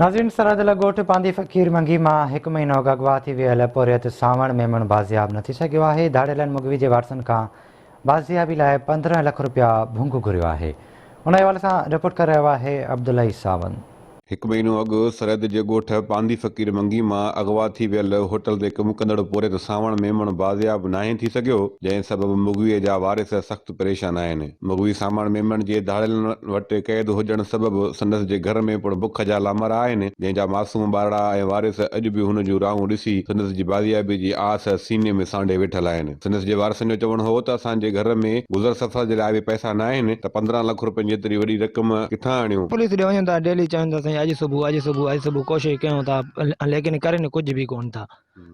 ناظرين سرحد لڳ ڳوٺ پانڌي فقير منگي مان هڪ مهينو اڳ اغوا ٿي ويل پورهيت سانوڻ ميمڻ بازياب نه ٿي سگهيو آهي، ڌاڙيلن مغوي جي وارثن کان بازيابي لاء 15 لک رپيا ڀونگ گهريو آهي. ان حوالي سان رپورٽ ڪري رهيو آهي عبدالحئي ساوند. هڪ مهينو اڳ سرحد جي ڳوٺ پانڌي فقير منگي مان اغوا ٿي ويل هوٽل تي ڪم ڪندڙ پورهيت سانوڻ ميمڻ بازياب ناهي ٿي سگهيو، جنهن سبب مغوي جا وارث سخت پريشان آهن. مغوي سامان ميمڻ جي ڌاڙيلن وٽ قيد هجڻ سبب سندس جي گهر ۾ پڻ بک جا لامارا آهن، جنهن جا معصوم ٻارڙا ۽ وارث اڄ به هن جون راهون ڏسي سندس جي بازيابي جي آس سيني ۾ سانڍي ويٺل آهن. سندس جي وارثن جو چوڻ هو ته اسان جي گهر ۾ گذر سفر جي لاء به پئسا ناهن ته 15 لک روپين جيتري وڏي رقم ڪٿان آڻيون. پوليس ڏي وڃون ٿا ڊيلي چون ٿا سائين اڄ صبح اڄ صبح اڄ صبح ڪوشش ڪيون ٿا ليڪن ڪرين ڪجهه به ڪون ٿا.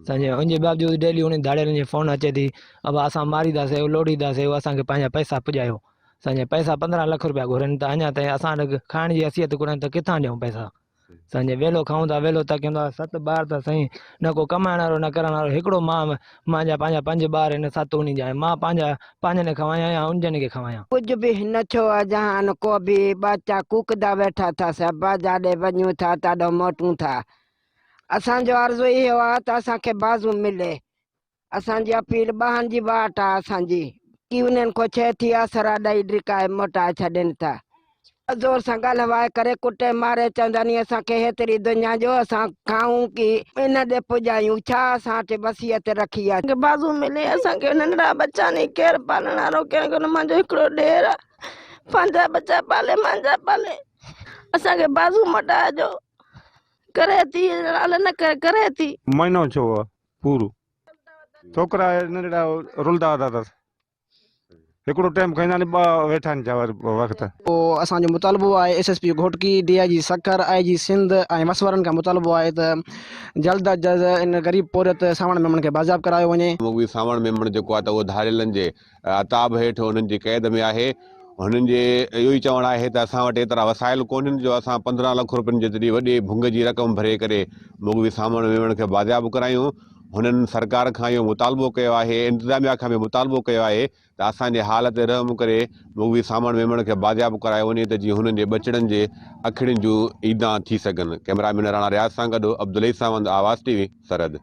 سمجهي ان جي باوجود ڊيلي انهن ڌاڙيلن جي فون اچي ٿي ابا اسان مارينداسي لوڙينداسي اسان کي پنهنجا پئسا پڄايو سمجهي پئسا 15 لک روپيا گهرن ته اڃا تائين اسان وٽ کائڻ جي حيثيت ڪونهي ته ڪٿان ڏيون پئسا سمجهي ويلو کائون ٿا ويلو تڪيون ٿا ست ٻار ته سائين نه ڪو ڪمائڻ وارو نه ڪرڻ وارو هڪڙو مان مانجا پنهنجا پنج ٻار آهن ست انهن جا آهن مان پنهنجا پنهنجن کي کوايان يا انهن کي کوايان. ڪجهه به نه ٿيو آ جهان ڪو به ٻچا ڪوڪندا ويٺا اٿس ابا جاڏي وڃون ٿا تاڏو موٽون ٿا اسان جو عرض اهو آ ته اسان کي بازو ملي. اسان جي اپيل ٻانهن جي واٽ آ اسان جي. ڪي انهن کان ڇهه ٿي آسرا ڏئي ڊڪائي موٽائي ڇڏين ٿا. زور سان ڳالهه واء ڪري ڪٽي ماري چوندا ني اسان کي هيتري دنيا جو اسان کائون ڪي ان ڏي پڄايون ڇا اسان وٽ وصيت رکي آ. کي بازو ملي اسان کي ننڍڙا ٻچا ني ڪير پالڻ وارو ڪير ڪونه مانجو هڪڙو ڏير آ پنهنجا ٻچا پالي مانجا پالي اسان کي بازو موٽائجو. ڪري ٿي لال نه ڪري ڪري ٿي. مهينو ٿيو آ پورو ڇوڪرا ننڍڙا رلدا وتا اٿس هڪڙو ٽيم کائيندا آهن ٻه ويٺا آهن چانور وقت. پوء اسان جو مطالبو آهي S S P Ghotki, D I G Sukkur, I G Sindh ۽ وس وارن کان مطالبو آهي ته جلد از جلد ان غريب پورهيت سانوڻ ميمڻ کي بازياب ڪرايو وڃي. مغوي سانوڻ ميمڻ جيڪو آهي ته اهو ڌاڙيلن جي عتاب هيٺ انهن جي قيد ۾ آهي. هنن جي اهو ئي چوڻ آهي ته اسان وٽ ايترا وسائل ڪونهن جو اسان 15 لک روپين جيتري وڏي ڀنگ جي رقم ڀري ڪري مغوي سانوڻ ميمڻ کي بازياب ڪرايون. هنن سرڪار کان اهو مطالبو ڪيو آهي، انتظاميا کان به مطالبو ڪيو آهي ته اسان جي حال تي رحم ڪري مغوي سانوڻ ميمڻ کي بازياب ڪرايو وڃي ته جيئن هنن جي ٻچڙن جي اکڙين جون عيدان ٿي سگهن. ڪئميرا مين راڻا رياض سان گڏ عبدالحئي ساوند، آواز ٽي وي، سرحد.